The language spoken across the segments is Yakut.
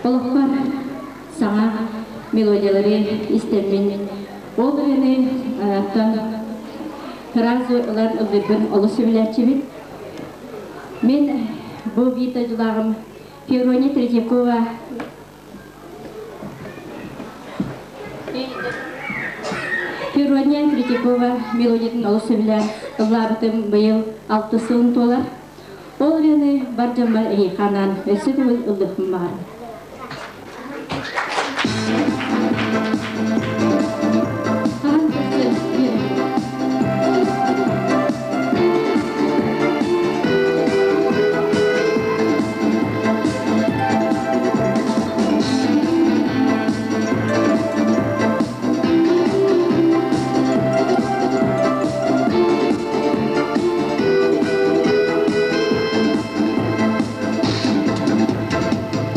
Олохпор саҥа мелодиялары истэммин, ол ырыаны оттон сразу ылан ыллыырбын олус сөбүлээччибин. Мин бу биир дойдулааҕым Феврония Третьякова Феврония Третьякова мелодиятын олус сөбүлээн ыллаабытым быйыл алтыс сылын туолар. Ол ырыаны бар дьоммор эһиэхэ анаан өссө төгүл ыллыахпын баҕарабын. Хаһан көрсө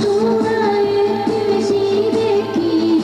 Тула өттүм сибэкки.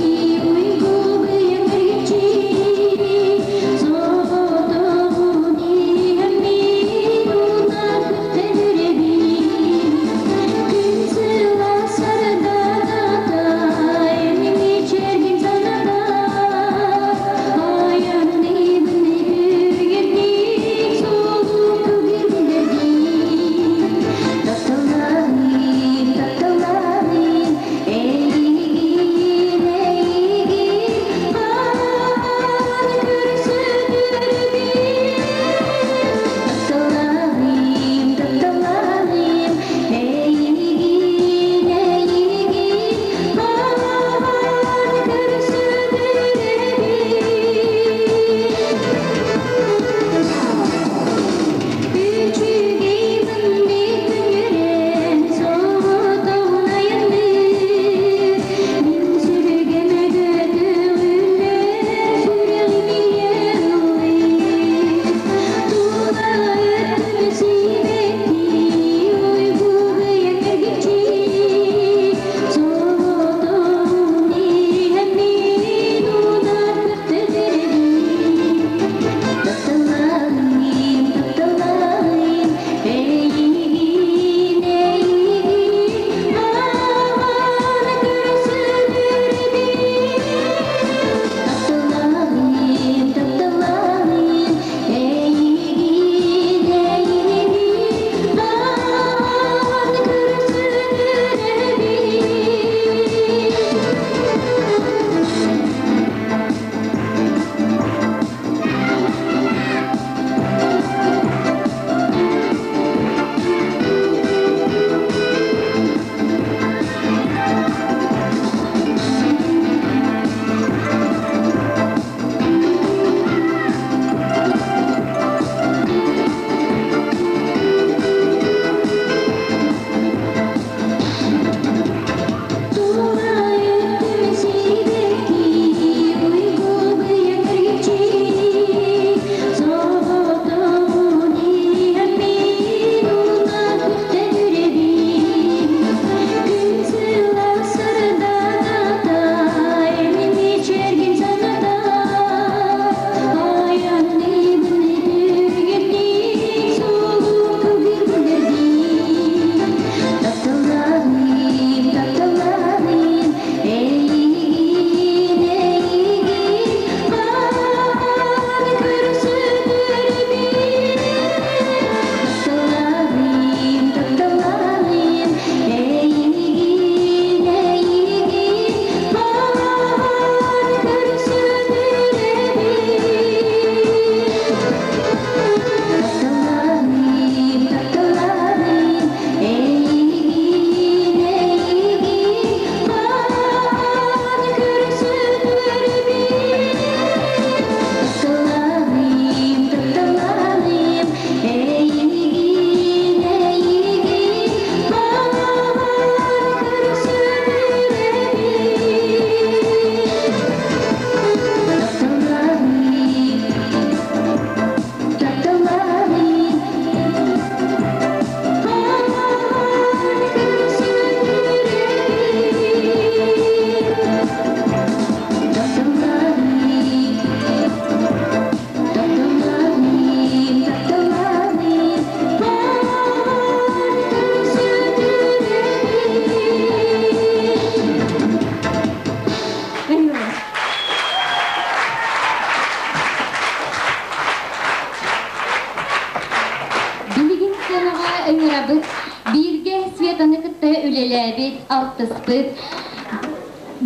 алтыспыт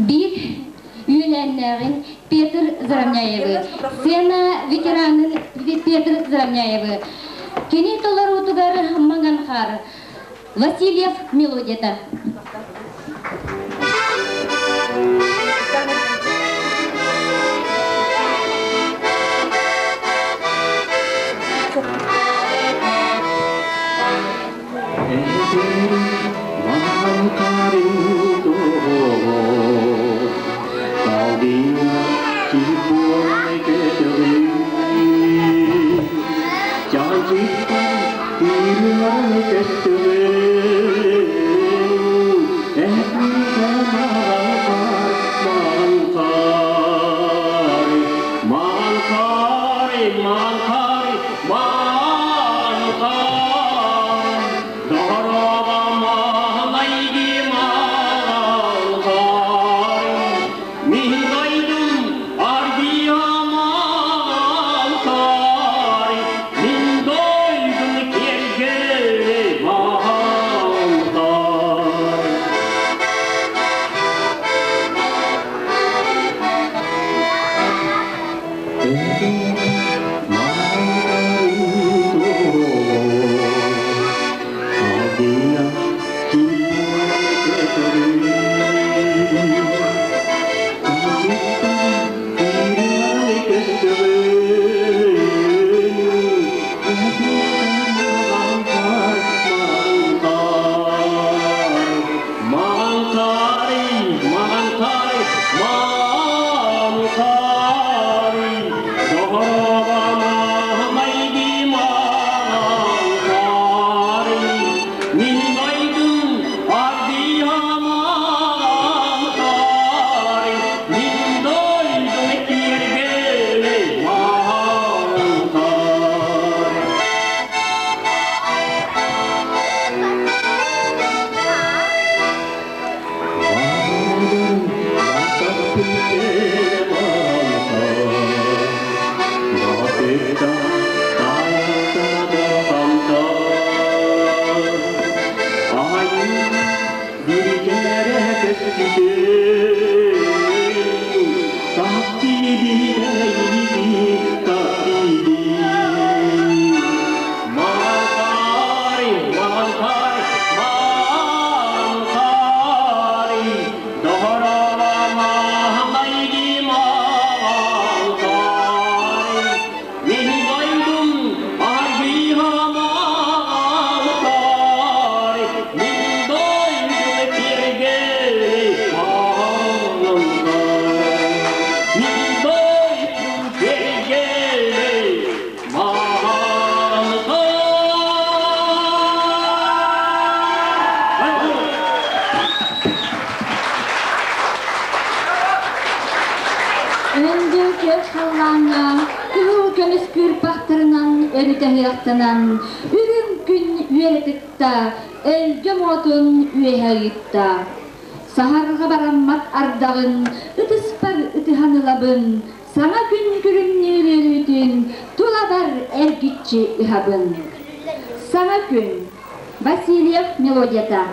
биир үөлээннээҕин Петр Заровняевы, сцена ветеранын Петр Заровняевы. Кини толоруутугар Маҥан хаар Васильев мелодията. Өндөл күөх халлааҥҥа кыһыл көмүс кыырпахтарынан өрүтэһиэхтэнэн үрүҥ күн үөрэ тыкта, өлгөм уотун үөһэ ыытта. Саһарҕа бараммат ардаҕын ытыспар ытыһан ылабын, саҥа күн күлүмнүүр үөрүүтүн тулабар эргиччи ыһабын. Саҥа күн Васильев мелодията.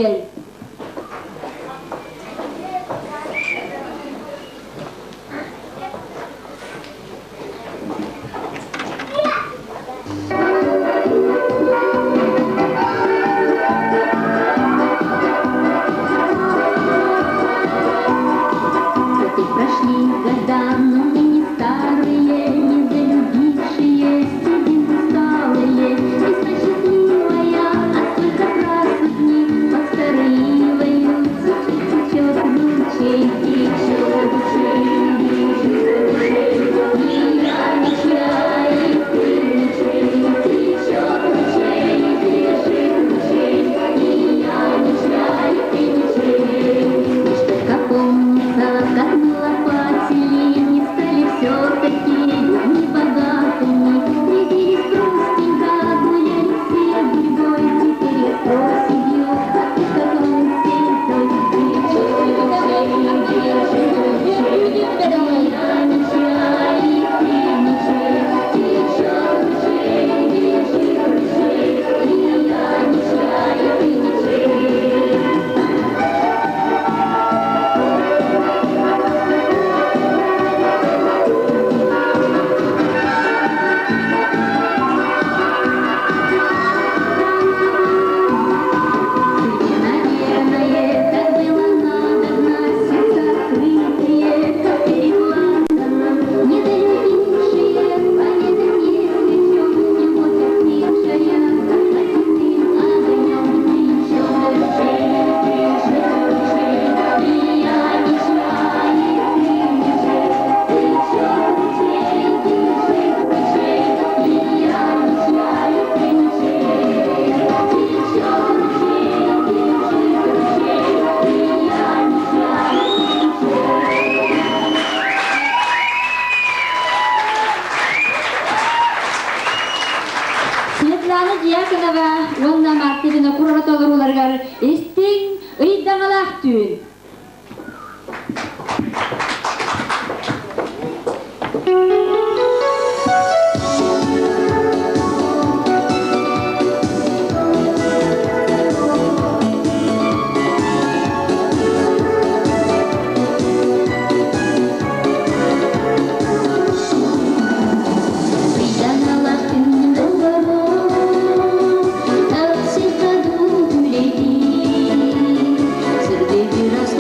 бэл. Вот и прошли года, но мы не старые, не залюбившие, сидим усталые. Весна счастливая, а сколько красок в ней под старой ивою течет ручей, течет ручей, течет ручей. И я ничья, и ты ничей, течет ручей, бежит ручей. И я ничья, и ты ничей. Лишь только помнится, как мы лопатили, не стали все-таки людьми богатыми. Рядились простенько, гуляли все гурьбой, теперь я проседью, а ты как ручей той. Течет ручей, бежит ручей, и я ничья, и ты ничей. Течет ручей, бежит ручей, и я ничья, и ты ничей. Наверное, так было надобно, сердца открытые, как перед ладаном, недолюбившие, поведать есть о чем, любовь остывшая, как осенним огнем. Течет ручей, бежит ручей, и я ничья, и ты ничей. Течет ручей, бежит ручей, и я ничья, и ты ничей. Течет ручей, бежит ручей, и я ничья, и ты ничей. Светлана Дьяконова уонна Марта Винокурова толорууларыгар истиҥ ыйдаҥалаах түүн. Ыйдаҥалаах түүн доҕорум, такси ходу үлэлиир. Сырдык ыраас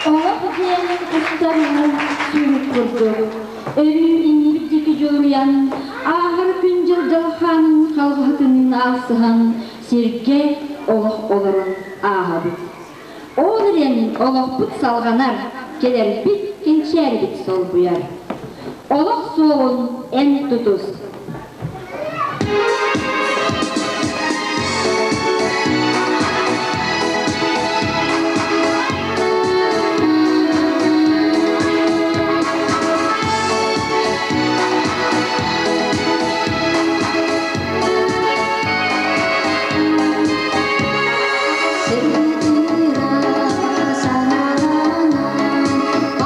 Олох диэн устар уу сүүрүк курдук, өрүү иннибит диэки дьулуруйан, ааһар күн-дьыл дьалхаанын халҕаһытыныын аалсыһан, сиргэ олох олорон ааһабыт. Ол эрэн олохпут салҕанар, кэлэрбит кэнчээрибит солбуйар. Олох суолун эн тутус.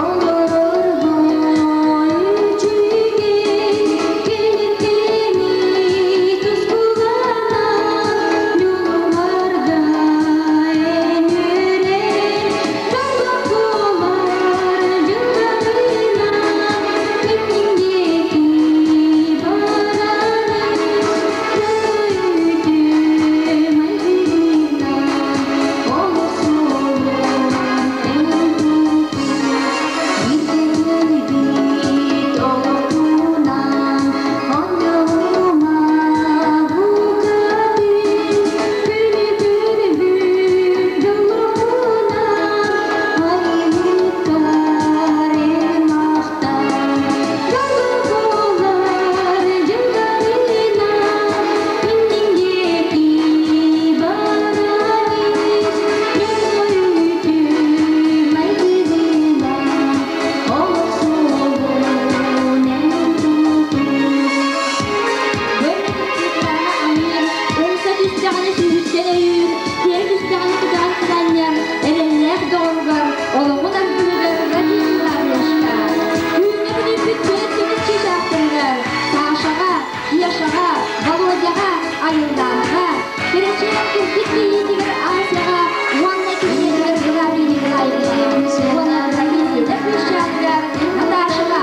Олорор бой үчүгэй. Айыллаанаҕа, Кэрэчээн кырдьык кийиитигэр Асяҕа уонна кинилэригэр Геннадий Николаевичка уонна Таисия Хрущаныгар Наташаҕа.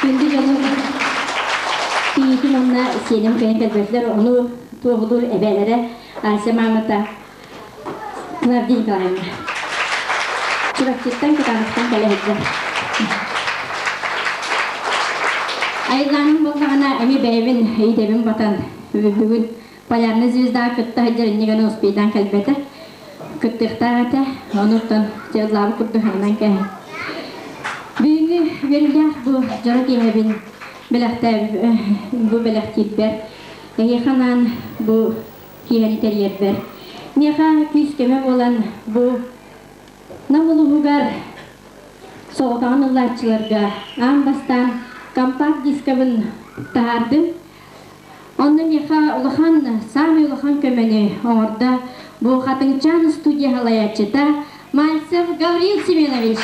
Күндү дьонум, кийиитим уонна сиэним кыайан кэлбэтилэр, ону туоһулуур эбээлэрэ Ася маамата Клавдия Николаевна. Чурапчыттан Кытаанахтан кэлэ сылдьар. Айыллааным буоллаҕына эмиэ бэйэбин идэбин батан бүгүн Полярный звездаҕа кытта сылдьар инниганы успейдаан кэлбэтэ. Кыттыахтаах этэ. Онуттан дьыаллаабыт курдук хаҥнан кэһэн. Бүгүҥҥү үөрүүлээх бу дьоро киэһэбин бэлэхтээ бу бэлэхтиирбэр эһиэхэ анаан бу киэһэни тэрийэрбэр миэхэ күүс-көмө буолан бу Нам улууһугар соҕотоҕун ыллааччыларга аан бастаан компакт-дискабын таһаардым. Онно миэхэ улахан, саамай улахан көмөнү оҥордо бу Хатыҥчаан студия салайааччыта Мальцев Гаврил Семенович.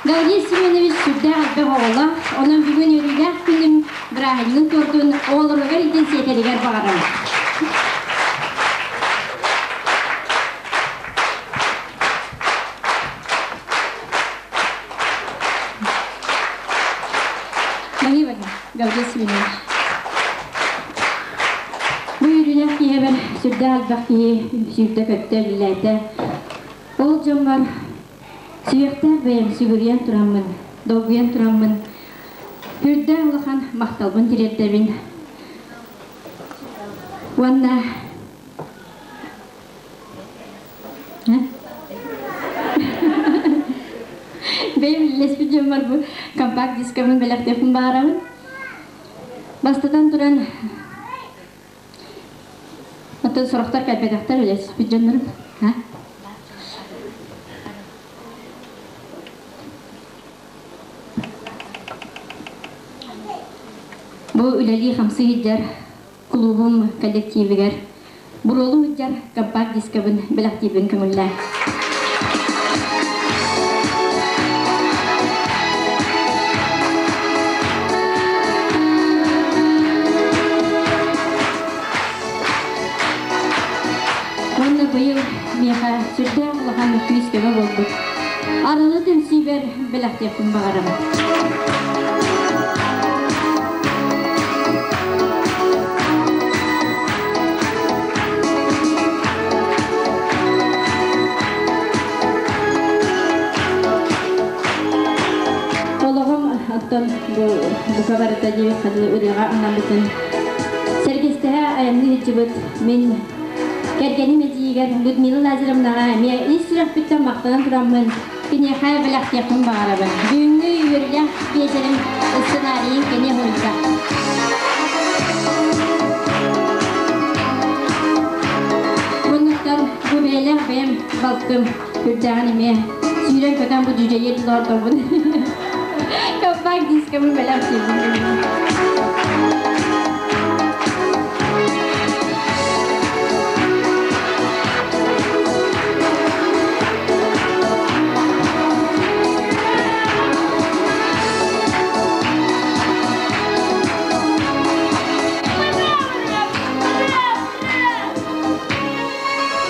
Гаврил Семенович сүрдээх элбэх оҕолоох, онон бүгүн үөрүүлээх күнүм бырааһынньыгын туордун оҕолоругар илдьэн сиэтэригэр баҕарабын. Мария Гаврил Семенович. Бу үөрүүлээх киһибэр сүрдээх элбэх киһи сүүрдэ-көттө, үлэлээтэ. Ол дьоммор сүһүөхтээх бэйэм сүгүрүйэн тураммын, долгуйан тураммын, үрдээх улахан махталбын тириэрдэбин. Уонна Бэйэм үлэлэспит дьоммор бу компакт-дискабын бэлэхтиэхпин баҕарабын. Бастатан туран, оттон сорохтор кэлбэтэхтэр үлэлэспит дьоннорум. Бу үлэлии-хамсыы сылдьар кулуубум коллективигэр буруолуу сылдьар компакт-дискабын бэлэхтиирбин көҥүллээ. Уонна быйыл миэхэ сүрдээх улахан күүс-көмө буолбут. Арылы түмсүүбэр бэлэхтиэхпин баҕарабын. Олоҕум оттон бу бука барыта диэбит хадыы ырыаҕа анаммытын сэргэстэһэ айанныы сылдьыбыт мин кэргэним эдьиийигэр Людмила Лазаревнаҕа эмиэ ис сүрэхпиттэн махтанан тураммын Киниэхэ бэлэхтиэхпин баҕарабын. Бүгүҥҥү үөрүүлээх биэчэрим сценарийын кини суруйда. Ийэлээх бэйэм балтым үрдээҕин эмиэ сүүрэн-көтөн бу дьүдьэйиэ дылы Компакт дискабын бэлэхтиибин.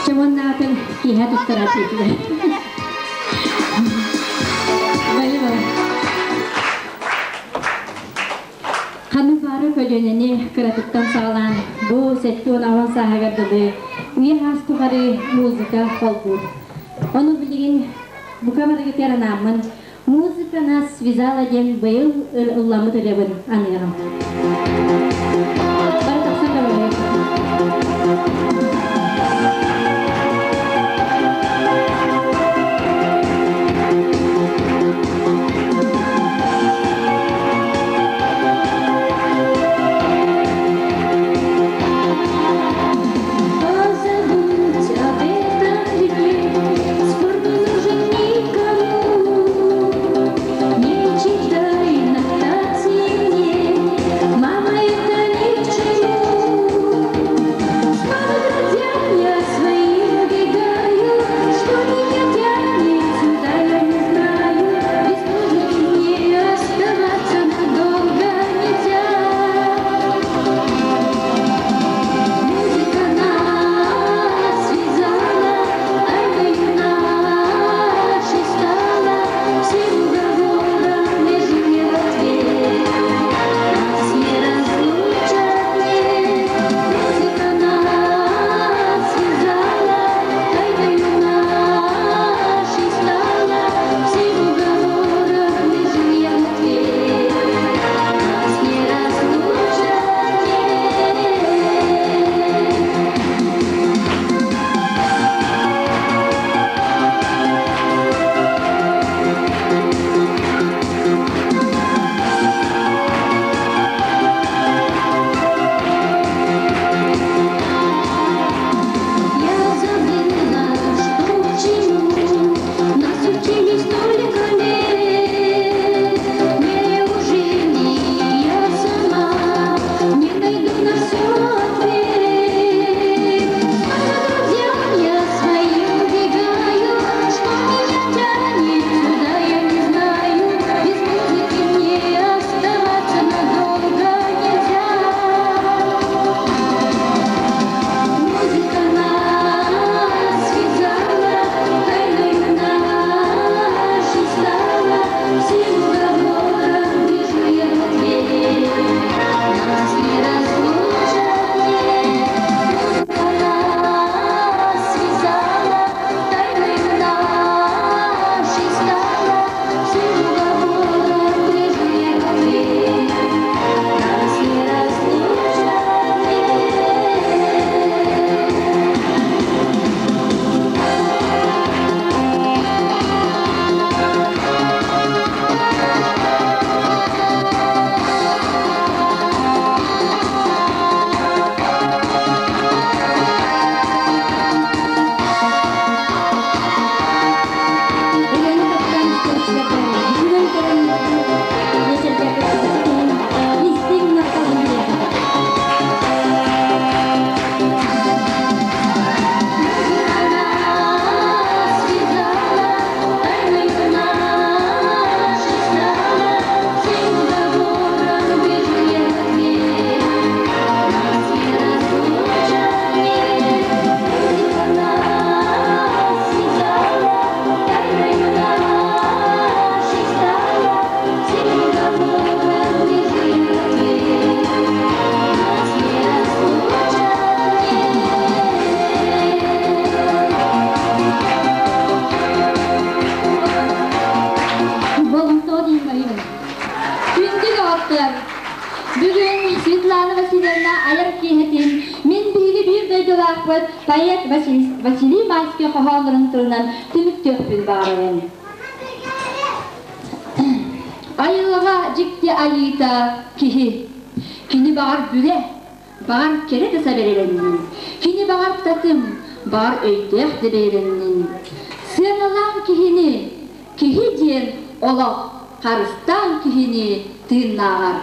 Чэ уоннаатын киэһэ туттарар диэтилэр. Ханнык баары көлүөнэни кыратыттан саҕалаан бу 78 сааһыгар дылы үйэ саас тухары музыка холбуур. Ону билигин бука барыгытыгар анааммын «Музыка нас связала» диэн быйыл ылламмыт ырыабын аныаҕым. Бары тахсан көмөлөһүөм. Позабыть об этом дне Спорт не нужен никому. Не читай нотации мне, Мама, это ни к чему. Снова друзьям я своим убегаю, Что меня тянет сюда, я не знаю. Без музыки мне оставаться надолго нельзя. Музыка нас связала, тайною нашей стала. Всем уговорам лежим я в ответ. Нас не разлучат, нет. Музыка нас связала, тайною нашей стала. Всем уговорам лежим я в ответ. Нас не разлучат, нет. Я забыла, что к чему нас учили столько лет. Неужели я сама не найду на все ответ? Снова друзьям я своим убегаю, что меня тянет сюда, я не знаю. Без музыки мне оставаться надолго нельзя. Музыка нас связала, тайною нашей стала. Всем уговорам вижу я в ответ. Нас не разлучат, нет. Музыка нас связала, тайною нашей стала. Всем уговорам вижу я в ответ. Нас не разлучат, нет. Ырыаны таптаан истээччилэргэ бүгүн көрөн истиҥ махталбын тириэрдэбин. Музыка нас связала, тайною нашей стала. Всем уговорам вижу я в ответ. Нас не разлучат, нет. Музыка нас связала, тайною нашей стала. Всем уговорам вижу я в ответ. Нас не разлучат, нет. Болумтоо диин барыйбын. Күндү доҕоттор! Бүгүн Светлана Васильевна айар киэһэтин мин биһиги биир дойдулаахпыт поэт Василий Майский хоһооннорун тылынан түмүктүөхпүн баҕарабын. Айылҕа дьикти айыыта киһи. Кини баҕар бүлэ, баҕар кэрэ да сэбэрэлэннин. Кини баҕар татым, Баҕар өйдөөх да бэйэлэннин. Сыаналаан киһини, киһи диэн олох харыстаан киһини тыыннааҕар.